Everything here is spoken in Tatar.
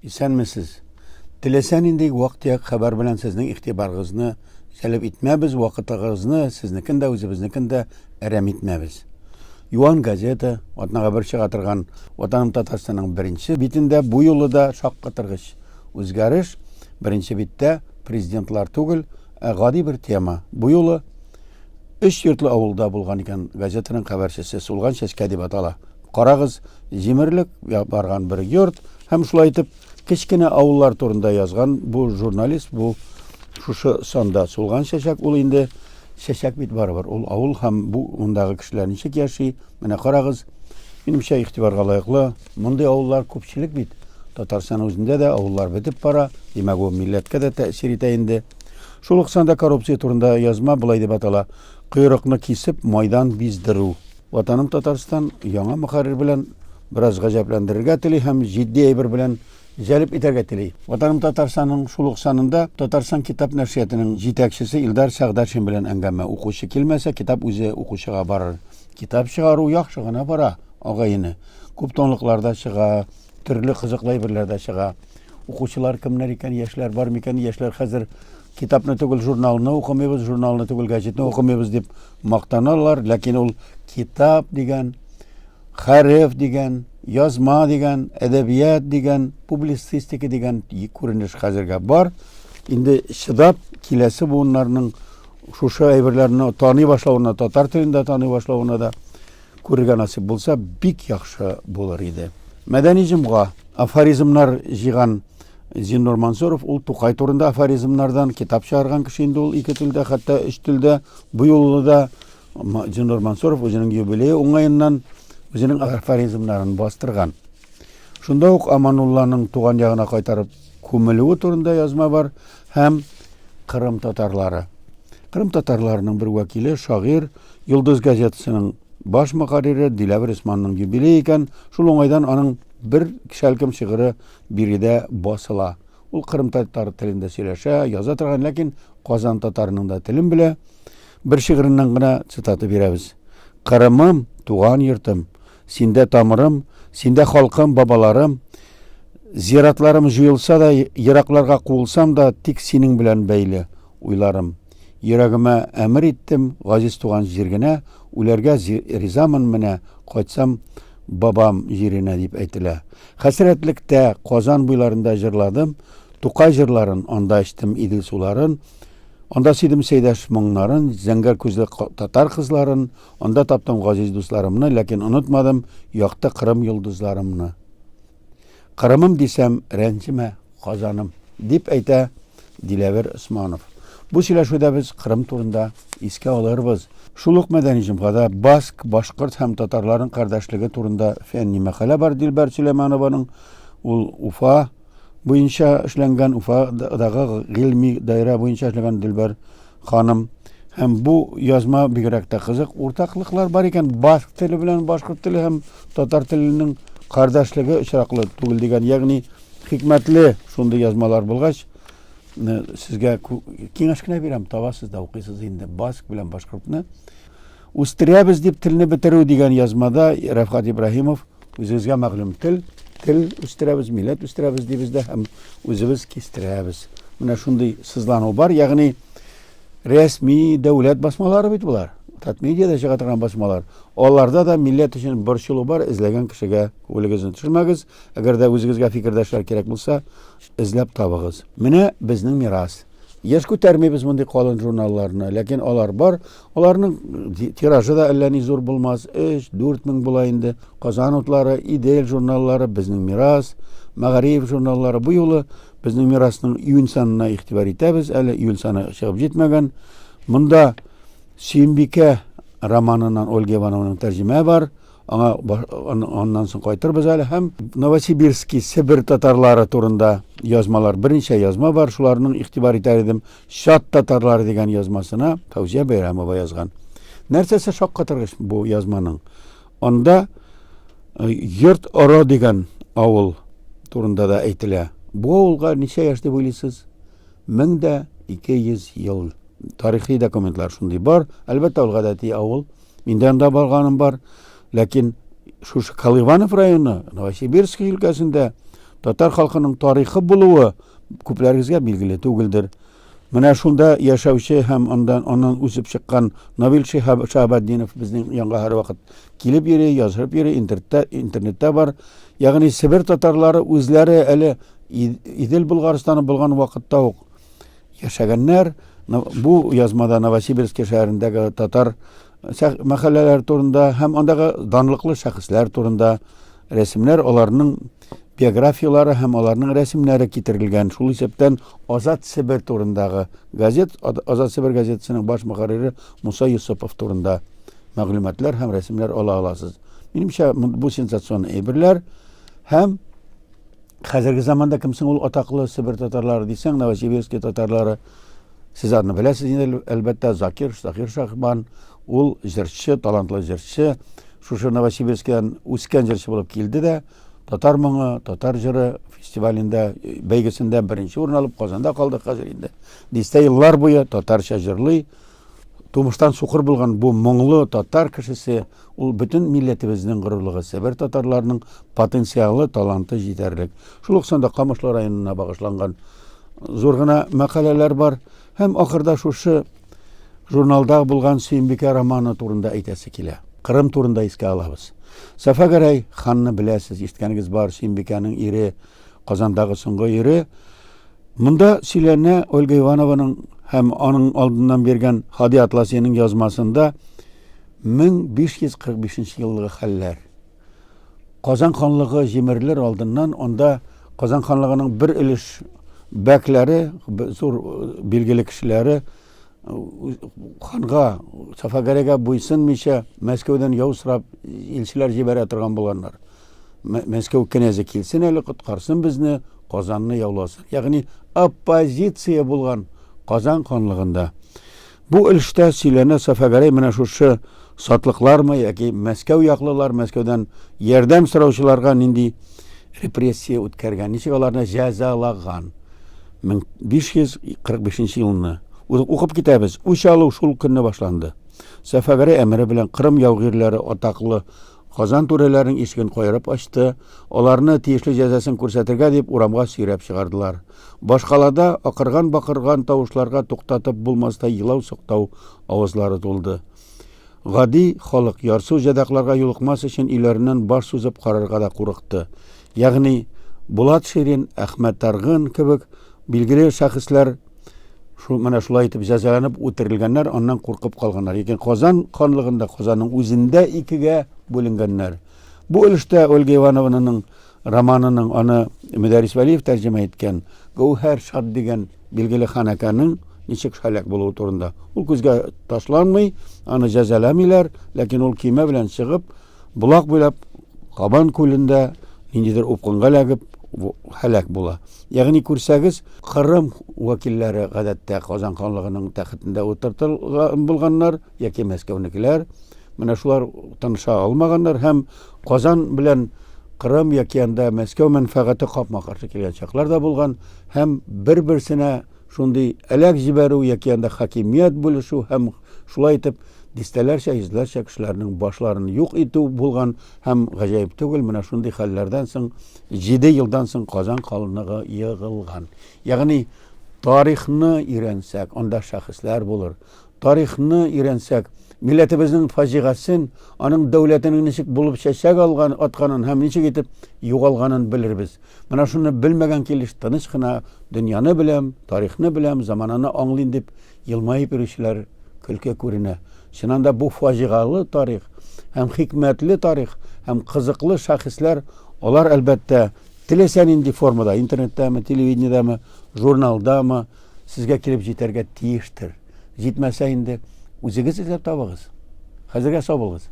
Исәнмесез. Теләсә нинди вак-төяк хәбәр белән сезнең игътибарыгызны җәлеп итмәбез, вакытыгызны, сезнекен дә, үзебезнекен дә әрәм итмәбез. Юан газета, атнага бер чыга торган Ватаным Татарстанның беренче битендә бу юлы да шаккатыргыч үзгәреш. Беренче биттә президентлар түгел, ә гади бер тема. Бу юлы өч йортлы авылда булган икән газетаның хәбәрчесе, Сулган чәчкә дип атала. Карагыз, җимерелеп барган бер йорт һәм шулай итеп кечкенә авыллар турында язган бу журналист бу шушы санда сулган чәчәк ул инде чәчәк бит барыбер. Ул авыл һәм бу мондагы кешеләр ничек яши? Менә карагыз, минемчә игътибарга лаеклы. Мондый авыллар күпчелек бит. Татарстан үзендә дә авыллар бетеп бара. Димәк, ул милләткә дә тәэсир итә инде. Шул ук санда коррупция турында язма болай дип атала. Койрыкны кисеп, майдан биздерү. Ватаным Татарстан яңа мөхәррир белән бераз гаҗәпләндерергә тели һәм җитди әйбер белән җәлеп итәргә тели. Ватаным Татарстанның шул ук санында Татарстан китап нәшриятының җитәкчесе Илдар Сәгъдәтшин белән әңгәмә. Укучы килмәсә, китап үзе укучыга барыр. Китап чыгару яхшы гына бара, агай-эне. Күп томлыкларда чыга, төрле кызыклы әйберләр дә чыга. Укучылар кемнәр икән, яшьләр бар микән? Яшьләр хәзер китапны түгел, журналны укымыйбыз, журналны түгел, газетны укымыйбыз дип мактаналар, ләкин ул китап дигән, хәреф дигән, язма дигән, әдәбият дигән, публицистика дигән күренеш хәзергә бар. Инде чыдап киләсе буыннарның шушы әйберләрне таный башлавына, татар телендә таный башлавына да күрергә насыйп булса, бик яхшы булыр иде. Мәдәни җомга афоризмнар җыйган Зиннур Мансуров ул Тукай турында афоризмнардан китап чыгарган кеше инде ул ике телдә, хәтта өч телдә. Бу юлы да Зиннур Мансуров үзенең юбилее уңаеннан үзенең афоризмнарын бастырган. Шунда ук Аманулланың туган ягына кайтарып күмелүе турында язма бар һәм Кырым татарлары. Кырым татарларының бер вәкиле, шагыйрь, Йолдыз газетасының баш мөхәррире Диләвер Усманның юбилее икән, шул уңайдан аның бер шәлкем шигыре биредә басыла. Ул кырым татар телендә сөйләшә, яза торган, ләкин Казан татарының да телен белә. Бер шигыреннән генә цитата бирәбез. Кырымым, туган йортым, синдә тамырым, синдә халкым, бабаларым. Зиратларым җуелса да, еракларга куылсам да, тик синең белән бәйле уйларым. Йөрәгемә әмер иттем, газиз туган җиргенә, үләргә ризамын менә, кайтсам бабам җиренә дип әйтелә. Хәсрәтлектә Казан буйларында җырладым, Тукай җырларын, анда эчтем Идел суларын, анда сөйдем Сәйдәш моңнарын, зәңгәр күзле татар кызларын, анда таптым газиз дусларымны, ләкин онытмадым якты Кырым йолдызларымны. Кырымым дисәм, рәнҗемә, Казаным, дип әйтә Диләвер Османов. Бу сөйләшүдә без Кырым турында искә алырбыз. Шул ук мәдәни җомгада баск, башкорт һәм татарларның кардәшлеге турында фәнни мәкалә бар Дилбәр Сөләйманованың. Ул Уфа буенча эшләнгән, Уфадагы гыйльми даирә буенча эшләгән Дилбәр ханым. Һәм бу язма бигрәк тә кызык. Уртаклыклар бар икән. Баск теле белән башкорт теле һәм татар теленең кардәшлеге очраклы түгел дигән, ягъни хикмәтле шундый язмалар булгач, сезгә киңәш кенә бирәм, табасыз да укыйсыз инде баск белән башкортны. Үстерәбез дип телне бетерү дигән язмада Рәфгать Ибраһимов үзегезгә мәгълүм тел, тел үстерәбез, милләт үстерәбез дибез дә һәм үзебез кистерәбез. Менә шундый сызлану бар, ягъни рәсми дәүләт басмалары бит болар. Татмедиада чыга торган басмалар. Аларда да милләт өчен борчылу бар, эзләгән кешегә күңелегезне төшермәгез. Әгәр дә үзегезгә фикердәшләр кирәк булса, эзләп табыгыз. Менә безнең мирас. Еш күтәрмибез мондый калын журналларны, ләкин алар бар. Аларның тиражы да әллә ни зур булмас, 3-4 мең була инде. Казан утлары, Идел журналлары, безнең мирас, Мәгариф журналлары. Бу юлы безнең мирасның июнь санына игътибар итәбез. Әле июль саны чыгып җитмәгән. Монда Сөембикә романыннан Ольга Иванованың тәрҗемә бар. Аңа аннан соң кайтырбыз әле һәм Новосибирский Себер татарлары турында язмалар, берничә язма бар, шуларның игътибар итәр идем. Чат татарлары дигән язмасына Фәүзия Бәйрәмова язган. Нәрсәсе шаккатыргыч бу язманың? Анда э, Йорт Оро дигән авыл турында да әйтелә. Бу авылга ничә яшь дип уйлыйсыз? 1200 ел. Тарихи документлар шундый бар. Әлбәттә, ул гадәти авыл. Мин дә анда барганым бар. Ләкин шушы Колыванов районы, Новосибирск өлкәсендә Татар халкының тарихы булуы күпләрегезгә билгеле түгелдер. Менә шунда яшәүче һәм андан аннан үсеп чыккан Навил Шиһабетдинов безнең янга һәрвакыт килеп йөри, язышып йөри, интернетта, интернетта бар. Ягъни Себер татарлары үзләре әле Идел Болгарстаны булган вакытта ук яшәгәннәр. Бу язмада Новосибирск шәһәрендәге татар мәхәлләләре турында һәм андагы данлыклы шәхесләр турында рәсемнәр, аларның биографияләре һәм аларның рәсемнәре китерелгән. Шул исәптән Азат Себер турындагы газет, Азат Себер газетасының баш мөхәррире Муса Юсупов турында мәгълүматлар һәм рәсемнәр ала аласыз. Минемчә, бу сенсацион әйберләр һәм хәзерге заманда кем соң ул атаклы Себер татарлары дисәң, Новосибирский татарлары, сез аны беләсез инде, әлбәттә, Закир, Закир Шахбан, ул җырчы, талантлы җырчы, шушы Новосибирскидан үскән җырчы булып килде дә, Татар моңы, татар җыры фестивалендә, бәйгесендә беренче урын алып Казанда калды хәзер инде. Дистә еллар буе татарча җырлый. Тумыштан сукыр булган бу моңлы татар кешесе, ул бөтен милләтебезнең горурлыгы, Себер татарларының потенциалы, таланты җитәрлек. Шул ук санда Камышлы районына багышланган зур гына мәкаләләр бар. Һәм ахырда шушы Журналда булган Сөембикә романы турында әйтәсе килә. Кырым турында искә алабыз. Сафа Гәрәй ханны беләсез, ишеткәнегез бар, Сөембикәнең ире, Казандагы соңгы ире. Монда сөйләнә Ольга Иванованың һәм аның алдыннан биргән Һади Атласиның язмасында 1545 елгы хәлләр. Казан ханлыгы җимерелер алдыннан анда Казан ханлыгының бер өлеш бәкләре, зур билгеле кешеләре ханга, Сафагәрәгә буйсынмыйча Мәскәүдән яу сорап илчеләр җибәрә торган булганнар. Мәскәү кенәзе килсен әле, коткарсын безне, Казанны яуласын. Ягъни оппозиция булган Казан ханлыгында. Бу өлештә сөйләнә Сафагәрәй менә шушы сатлыклармы яки Мәскәү яклылар, Мәскәүдән ярдәм сораучыларга нинди репрессия үткәргән, ничек аларны җәзалаган. 1545 елны укып китәбез. Үч алу шул көнне башланды. Сафагәрәй әмере белән Кырым яугирләре атаклы Казан түрәләренең ишеген каерып ачты, аларны тиешле җәзасын күрсәтергә дип урамга сөйрәп чыгардылар. Башкалада акырган-бакырган тавышларга туктатып булмастай елау-сыктау авазлары тулды. Гади халык ярсу җадакларга юлыкмас өчен өйләреннән баш сузып карарга да курыкты. Ягъни Булат Ширин, Әхмәт Таргын кебек билгеле шәхесләр шул менә шулай итеп җәзаланып үтерелгәннәр, аннан куркып калганнар. Ләкин Казан ханлыгында, Казанның үзендә икегә бүленгәннәр. Бу өлештә Ольга Ивановнаның романының аны Мөдәррис Вәлиев тәрҗемә иткән Гәүһәр Шат дигән билгеле ханәкәнең ничек һәлак булуы турында. Ул күзгә ташланмый, аны җәзаламыйлар, ләкин ул көймә белән чыгып, Болак буйлап Кабан күлендә ниндидер упкынга эләгеп һәлак була. Ягъни күрсәгез, Кырым вәкилләре гадәттә Казан ханлыгының тәхетендә утыртылган булганнар яки Мәскәүнекеләр. Менә шулар тыныша алмаганнар һәм Казан белән Кырым яки анда Мәскәү мәнфәгате капма-каршы килгән чаклар да булган һәм бер-берсенә шундый әләк җибәрү яки анда хакимият бүлешү һәм шулай итеп дистәләрчә, йөзләрчә кешеләрнең башларын юк итү булган һәм гаҗәеп түгел, менә шундый хәлләрдән соң 7 елдан соң Казан ханлыгы егылган. Ягъни тарихны өйрәнсәк, анда шәхесләр булыр. Тарихны өйрәнсәк, милләтебезнең фаҗигасен, аның дәүләтенең ничек булып чәчәк алган, атканын һәм ничек итеп югалганын белербез. Менә шуны белмәгән килеш тыныч кына дөньяны беләм, тарихны беләм, замананы аңлыйм дип елмаеп йөрүчеләр көлке күренә. Чыннан да бу фаҗигалы тарих һәм хикмәтле тарих һәм кызыклы шәхесләр, алар әлбәттә теләсә нинди формада, интернеттамы, телевидениедәме, журналдамы сезгә килеп җитәргә тиештер. Җитмәсә инде, үзегез эзләп табыгыз. Хәзергә сау булыгыз.